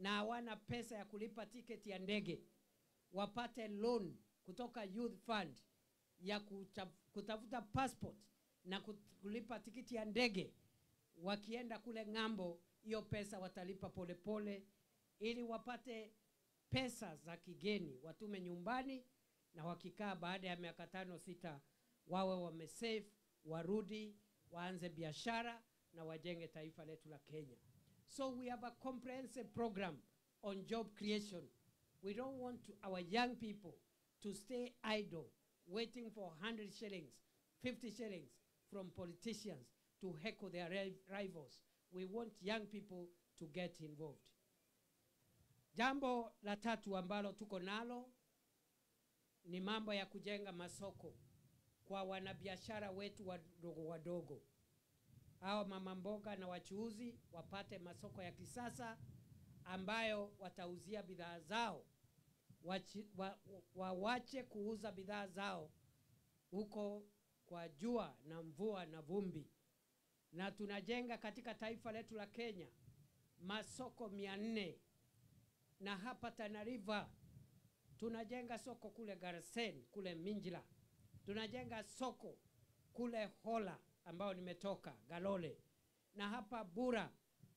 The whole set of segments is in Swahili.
na hawana pesa ya kulipa tiketi ya ndege wapate loan kutoka Youth Fund ya kutafuta passport na kulipa tiketi ya ndege. Wakienda kule ng'ambo, hiyo pesa watalipa polepole ili wapate pesa za kigeni watume nyumbani, na wakikaa baada ya miaka 5-6 wawe wamesave, warudi waanze biashara na wajenge taifa letu la Kenya. So we have a comprehensive program on job creation. We don't want our young people to stay idle waiting for 100 shillings, 50 shillings from politicians to heckle their rivals. We want young people to get involved. Jambo la tatu ambalo tuko nalo ni mambo ya kujenga masoko kwa wanabiashara wetu wadogo wadogo. Hao mama mboga na wachuuzi wapate masoko ya kisasa ambayo watauzia bidhaa zao. Wawache kuuza bidhaa zao huko kwa jua na mvua na vumbi. Na tunajenga katika taifa letu la Kenya masoko 400, na hapa Tana River tunajenga soko kule Garsen, kule Minjila. Tunajenga soko kule Hola ambao nimetoka, Galole. Na hapa Bura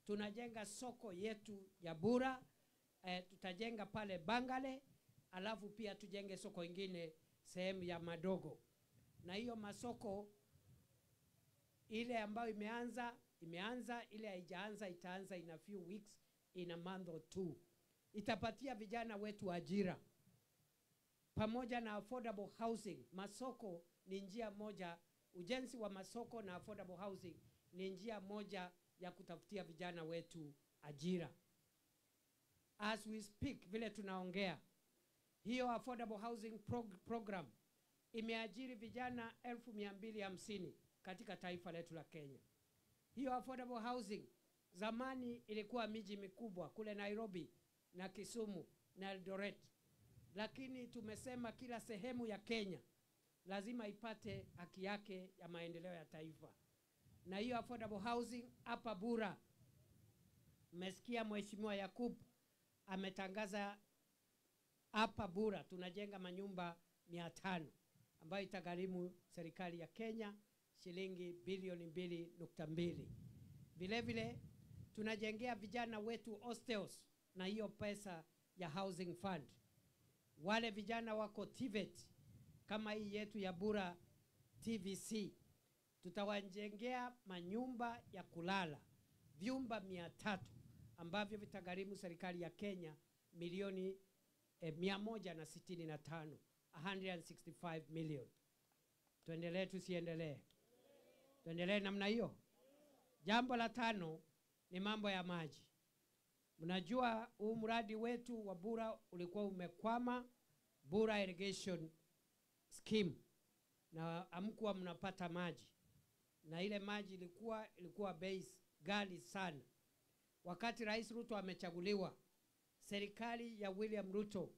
tunajenga soko yetu ya Bura, tutajenga pale Bangale, alafu pia tujenge soko ingine sehemu ya Madogo. Na hiyo masoko ile ambayo imeanza, ile haijaanza itaanza in a few weeks, in a month or two. Itapatia vijana wetu ajira pamoja na affordable housing. Masoko ni njia moja, ujenzi wa masoko na affordable housing ni njia moja ya kutafutia vijana wetu ajira. As we speak, vile tunaongea, hiyo affordable housing program imeajiri vijana 250,000 katika taifa letu la Kenya. Hiyo affordable housing zamani ilikuwa miji mikubwa kule Nairobi na Kisumu na Eldoret, lakini tumesema kila sehemu ya Kenya lazima ipate haki yake ya maendeleo ya taifa. Na hiyo affordable housing hapa Bura, mmesikia Mheshimiwa Yakub ametangaza hapa Bura tunajenga manyumba 500 ambayo itagharimu serikali ya Kenya shilingi bilioni 2.2. Vile vile tunajengea vijana wetu hostels na hiyo pesa ya housing fund. Wale vijana wako TVET kama hii yetu ya Bura TVC, tutawajengea manyumba ya kulala vyumba 300 ambavyo vitagharimu serikali ya Kenya milioni 165, 165 million. Tuendelee tusiendelee? Tuendelee namna hiyo. Jambo la tano ni mambo ya maji. Mnajua huu mradi wetu wa Bura ulikuwa umekwama, Bura Irrigation Scheme, na hamkuwa mnapata maji, na ile maji ilikuwa bei ghali sana. Wakati Rais Ruto amechaguliwa, serikali ya William Ruto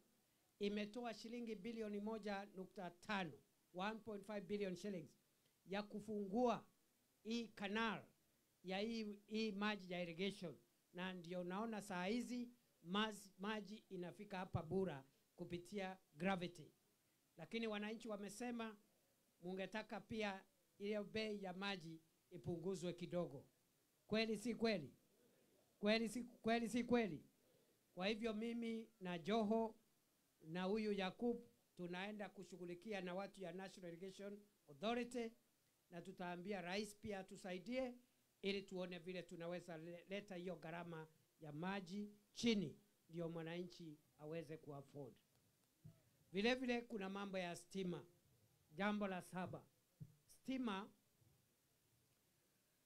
imetoa shilingi bilioni 1.5, 1.5 billion shillings ya kufungua hii canal ya hii maji ya irrigation, na ndio naona saa hizi maji inafika hapa Bura kupitia gravity. Lakini wananchi wamesema mungetaka pia ile bei ya maji ipunguzwe kidogo. Kweli si kweli? Kweli si kweli? Si kweli? Kwa hivyo mimi na Joho na huyu Yakub tunaenda kushughulikia na watu ya National Irrigation Authority, na tutaambia rais pia tusaidie ili tuone vile tunaweza leta hiyo gharama ya maji chini ndio mwananchi aweze kuafford. Vile vile kuna mambo ya stima. Jambo la saba, stima.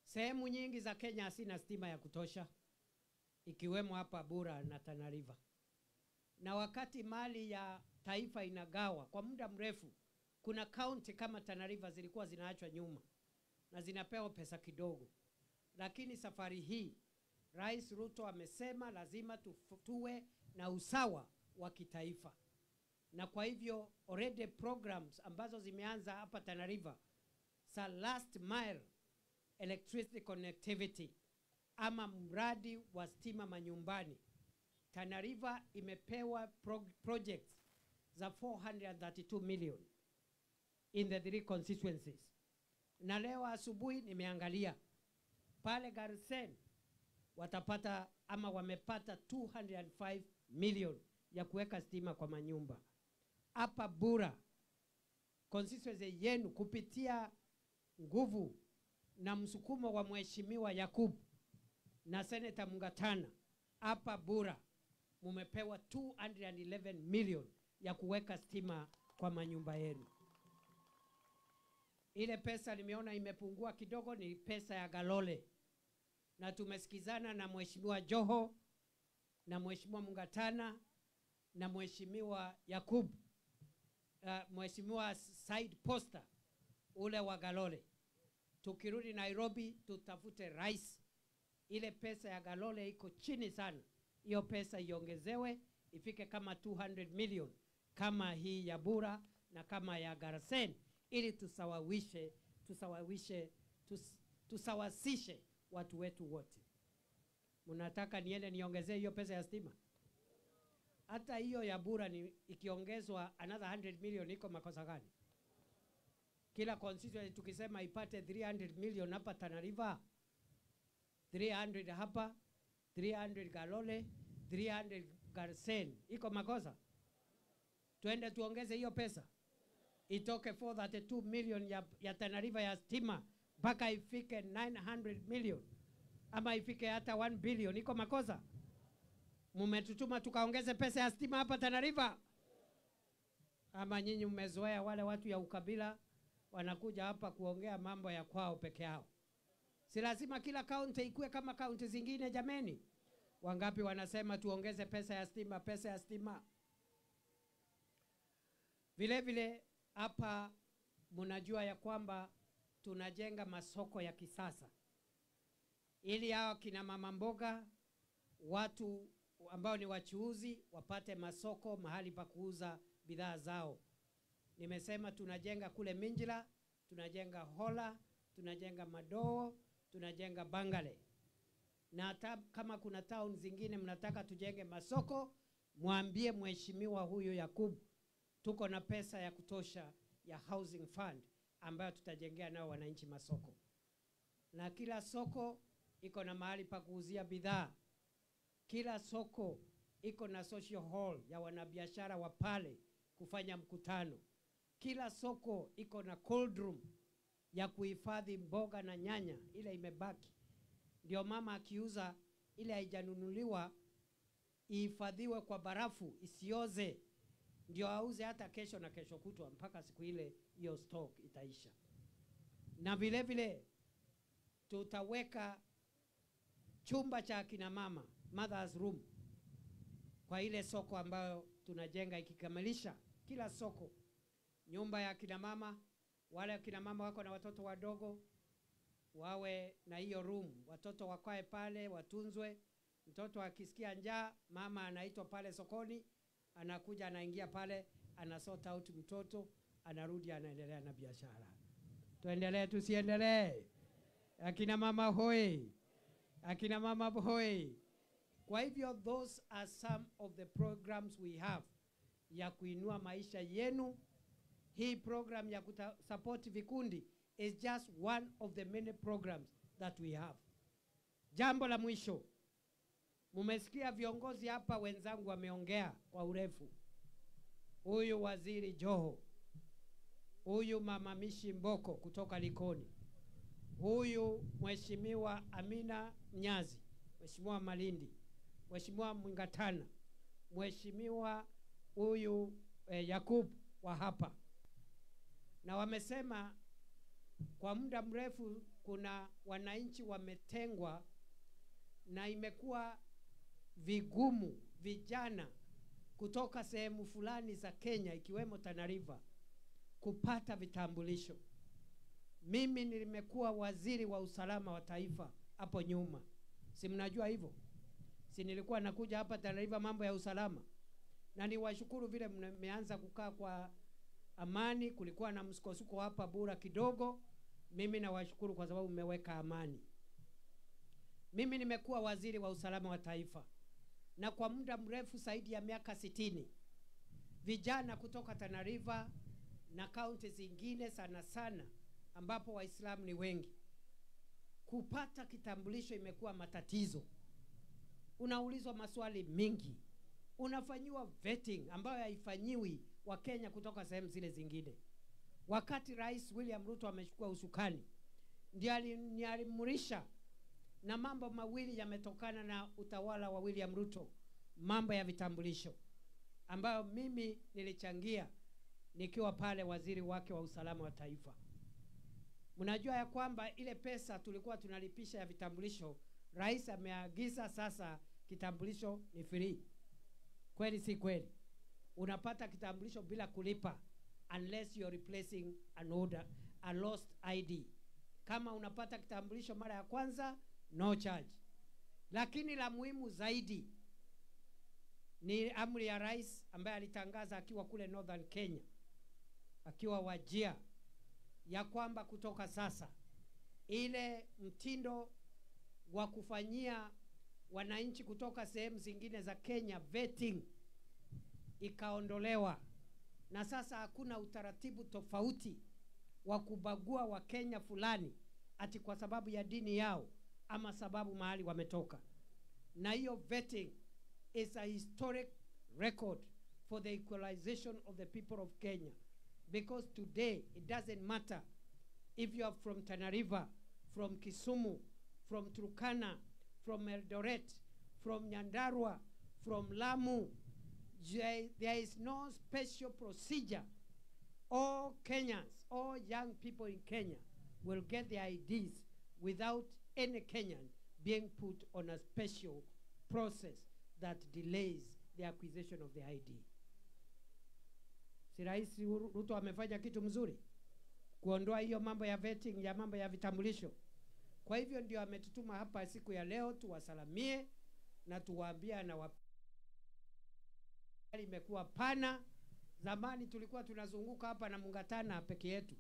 Sehemu nyingi za Kenya hazina stima ya kutosha, ikiwemo hapa Bura na Tana River. Na wakati mali ya taifa inagawa kwa muda mrefu, kuna county kama Tana River zilikuwa zinaachwa nyuma na zinapewa pesa kidogo. Lakini safari hii Rais Ruto amesema lazima tuwe na usawa wa kitaifa. Na kwa hivyo already programs ambazo zimeanza hapa Tana River sa last mile electricity connectivity ama mradi wa stima manyumbani Tana River imepewa projects za 432 million in the 3 constituencies. Na leo asubuhi nimeangalia pale Garsen watapata ama wamepata 205 million ya kuweka stima kwa manyumba. Hapa Bura constituency yenu kupitia nguvu na msukumo wa Mheshimiwa Yakub na Senator Mungatana, hapa Bura mumepewa 211 million ya kuweka stima kwa manyumba yenu. Ile pesa nimeona imepungua kidogo ni pesa ya Galole. Na tumesikizana na Mheshimiwa Joho na Mheshimiwa Mungatana na Mheshimiwa Yakub, Mheshimiwa Said Posta ule wa Galole. Tukirudi Nairobi tutafute rais. Ile pesa ya Galole iko chini sana. Hiyo pesa iongezewe ifike kama 200 million kama hii ya Bura na kama ya Garsen, ili tusawasishe watu wetu wote. Mnataka niende niongezee hiyo pesa ya stima? Hata hiyo ya Bura ni ikiongezwa another 100 million iko makosa gani? Kila constituency tukisema ipate 300 million hapa Tana River, 300 hapa, 300 Galole, 300 Garsen, iko makosa? Tuende tuongeze hiyo pesa itoke 432 million ya Tana River ya stima mpaka ifike 900 million ama ifike hata 1 billion, iko makosa? Mmetutuma tukaongeze pesa ya stima hapa Tana River? Ama nyinyi mmezoea wale watu ya ukabila wanakuja hapa kuongea mambo ya kwao peke yao? Si lazima kila kaunti ikue kama kaunti zingine jameni. Wangapi wanasema tuongeze pesa ya stima, pesa ya stima? Vile vile hapa mnajua ya kwamba tunajenga masoko ya kisasa ili hao kina mama mboga, watu ambao ni wachuuzi, wapate masoko mahali pa kuuza bidhaa zao. Nimesema tunajenga kule Minjila, tunajenga Hola, tunajenga Madoo, tunajenga Bangale. Na hata kama kuna town zingine mnataka tujenge masoko, mwambie mheshimiwa huyu Yakub, tuko na pesa ya kutosha ya housing fund ambayo tutajengea nao wananchi masoko. Na kila soko iko na mahali pa kuuzia bidhaa. Kila soko iko na social hall ya wanabiashara wa pale kufanya mkutano. Kila soko iko na cold room ya kuhifadhi mboga na nyanya ile imebaki. Ndio mama akiuza ile haijanunuliwa ihifadhiwe kwa barafu isioze, ndio auze hata kesho na kesho kutwa mpaka siku ile hiyo stock itaisha. Na vile vile tutaweka chumba cha kina mama, mother's room, kwa ile soko ambayo tunajenga. Ikikamilisha kila soko nyumba ya kina mama, wale kina mama wako na watoto wadogo wawe na hiyo room, watoto wakae pale watunzwe. Mtoto akisikia njaa, mama anaitwa pale sokoni, anakuja anaingia pale, ana sort out mtoto, anarudi anaendelea na biashara. Tuendelee tusiendelee? Akina mama hoi, akina mama hoi. Kwa hivyo those are some of the programs we have ya kuinua maisha yenu. Hii program ya kusupport vikundi is just one of the many programs that we have. Jambo la mwisho, mumesikia viongozi hapa wenzangu wameongea kwa urefu. Huyu Waziri Joho, huyu Mama Mishi Mboko kutoka Likoni, huyu Mheshimiwa Amina Mnyazi, Mheshimiwa Malindi, Mheshimiwa Mwingatana, Mheshimiwa huyu Yakub wa hapa. Na wamesema kwa muda mrefu kuna wananchi wametengwa na imekuwa vigumu vijana kutoka sehemu fulani za Kenya ikiwemo Tana River kupata vitambulisho. Mimi nimekuwa waziri wa usalama wa taifa hapo nyuma. Si mnajua hivyo? Si nilikuwa nakuja hapa Tana River mambo ya usalama. Na niwashukuru vile mmeanza kukaa kwa amani. Kulikuwa na msukosuko hapa Bura kidogo. Mimi nawashukuru kwa sababu mmeweka amani. Mimi nimekuwa waziri wa usalama wa taifa Na kwa muda mrefu zaidi ya miaka 60, vijana kutoka Tana River na kaunti zingine sana sana ambapo Waislamu ni wengi, kupata kitambulisho imekuwa matatizo. Unaulizwa maswali mingi, unafanyiwa vetting ambayo haifanyiwi Wakenya kutoka sehemu zile zingine. Wakati Rais William Ruto amechukua usukani, ndiye aliamurisha, na mambo mawili yametokana na utawala wa William Ruto: mambo ya vitambulisho ambayo mimi nilichangia nikiwa pale waziri wake wa usalama wa taifa. Mnajua ya kwamba ile pesa tulikuwa tunalipisha ya vitambulisho, rais ameagiza sasa kitambulisho ni free. Kweli si kweli? Unapata kitambulisho bila kulipa unless you're replacing an order, a lost ID. Kama unapata kitambulisho mara ya kwanza, no charge. Lakini la muhimu zaidi ni amri ya rais ambaye alitangaza akiwa kule Northern Kenya, akiwa Wajir, ya kwamba kutoka sasa ile mtindo wa kufanyia wananchi kutoka sehemu zingine za Kenya vetting ikaondolewa, na sasa hakuna utaratibu tofauti wa kubagua Wakenya fulani ati kwa sababu ya dini yao ama sababu mahali wametoka. Na hiyo vetting is a historic record for the equalization of the people of Kenya, because today it doesn't matter if you are from Tana River, from Kisumu, from Turkana, from Eldoret, from Nyandarua, from Lamu. There is no special procedure. All Kenyans, all young people in Kenya will get their IDs without any Kenyan being put on a special process that delays the acquisition of the ID. Si Rais Ruto amefanya kitu mzuri kuondoa hiyo mambo ya vetting ya mambo ya vitambulisho? Kwa hivyo ndio ametutuma hapa siku ya leo tuwasalamie na tuwaambie na imekuwa pana. Zamani tulikuwa tunazunguka hapa na Mungatana peke yetu.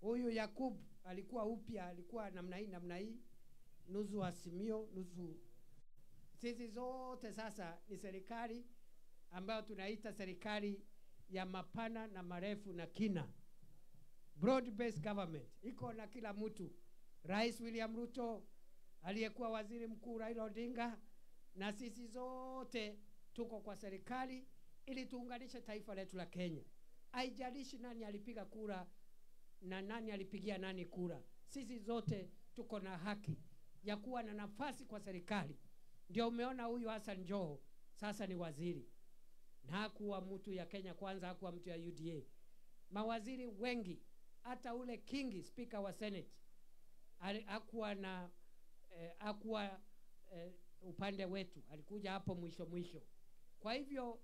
Huyu Yakub alikuwa upya, alikuwa namna hii namna hii, nusu Azimio, nusu. Sisi zote sasa ni serikali ambayo tunaita serikali ya mapana na marefu na kina. Broad based government iko na kila mtu. Rais William Ruto, aliyekuwa waziri mkuu Raila Odinga, na sisi zote tuko kwa serikali ili tuunganishe taifa letu la Kenya. Haijalishi nani alipiga kura na nani alipigia nani kura. Sisi zote tuko na haki ya kuwa na nafasi kwa serikali. Ndio umeona huyu Hassan Joho sasa ni waziri. Na hakuwa mtu ya Kenya Kwanza, hakuwa mtu ya UDA. Mawaziri wengi, hata ule Kingi, speaker wa Senate, hakuwa na upande wetu, alikuja hapo mwisho mwisho. Kwa hivyo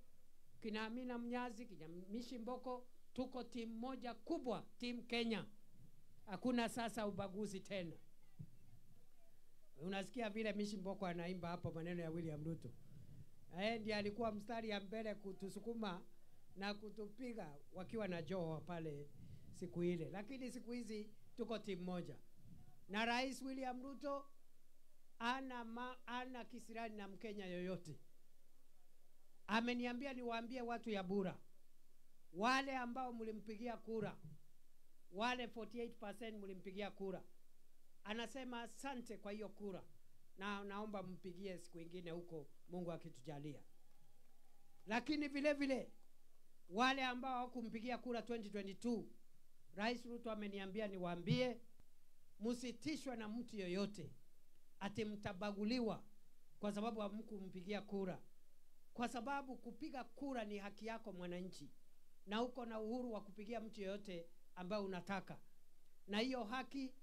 kina Amina Mnyazi, kina Mishi Mboko, tuko timu moja kubwa, timu Kenya. Hakuna sasa ubaguzi tena. Unasikia vile Mishi Mboko anaimba hapo maneno ya William Ruto. Ndiye alikuwa mstari ya mbele kutusukuma na kutupiga wakiwa na Joho pale siku ile. Lakini siku hizi tuko timu moja. Na Rais William Ruto ana kisirani na Mkenya yoyote. Ameniambia niwaambie watu ya Bura, wale ambao mlimpigia kura, wale 48% mlimpigia kura, anasema asante kwa hiyo kura, na naomba mpigie siku ingine huko Mungu akitujalia. Lakini vile vile wale ambao hawakumpigia kura 2022, Rais Ruto ameniambia niwaambie msitishwe na mtu yoyote ati mtabaguliwa kwa sababu hamkumpigia kura. Kwa sababu kupiga kura ni haki yako mwananchi, na uko na uhuru wa kupigia mtu yoyote ambaye unataka. Na hiyo haki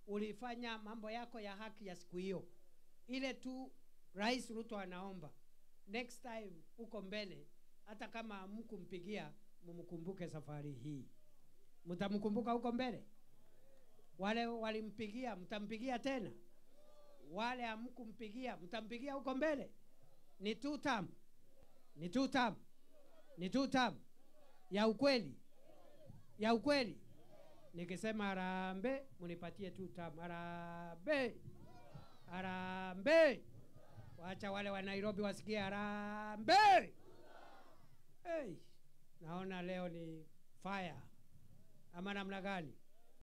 ulifanya mambo yako ya haki ya siku hiyo. Ile tu Rais Ruto anaomba next time uko mbele, hata kama hamkumpigia mumkumbuke safari hii. Mtamkumbuka huko mbele? Wale walimpigia mtampigia tena? Wale hamkumpigia mtampigia huko mbele? Ni two term. Ni two term. Ni two term. Ya ukweli. Ya ukweli. Nikisema harambee, munipatie two term. Harambee. Harambee. Wacha wale wa Nairobi wasikie harambee. Hey, naona leo ni fire ama namna gani?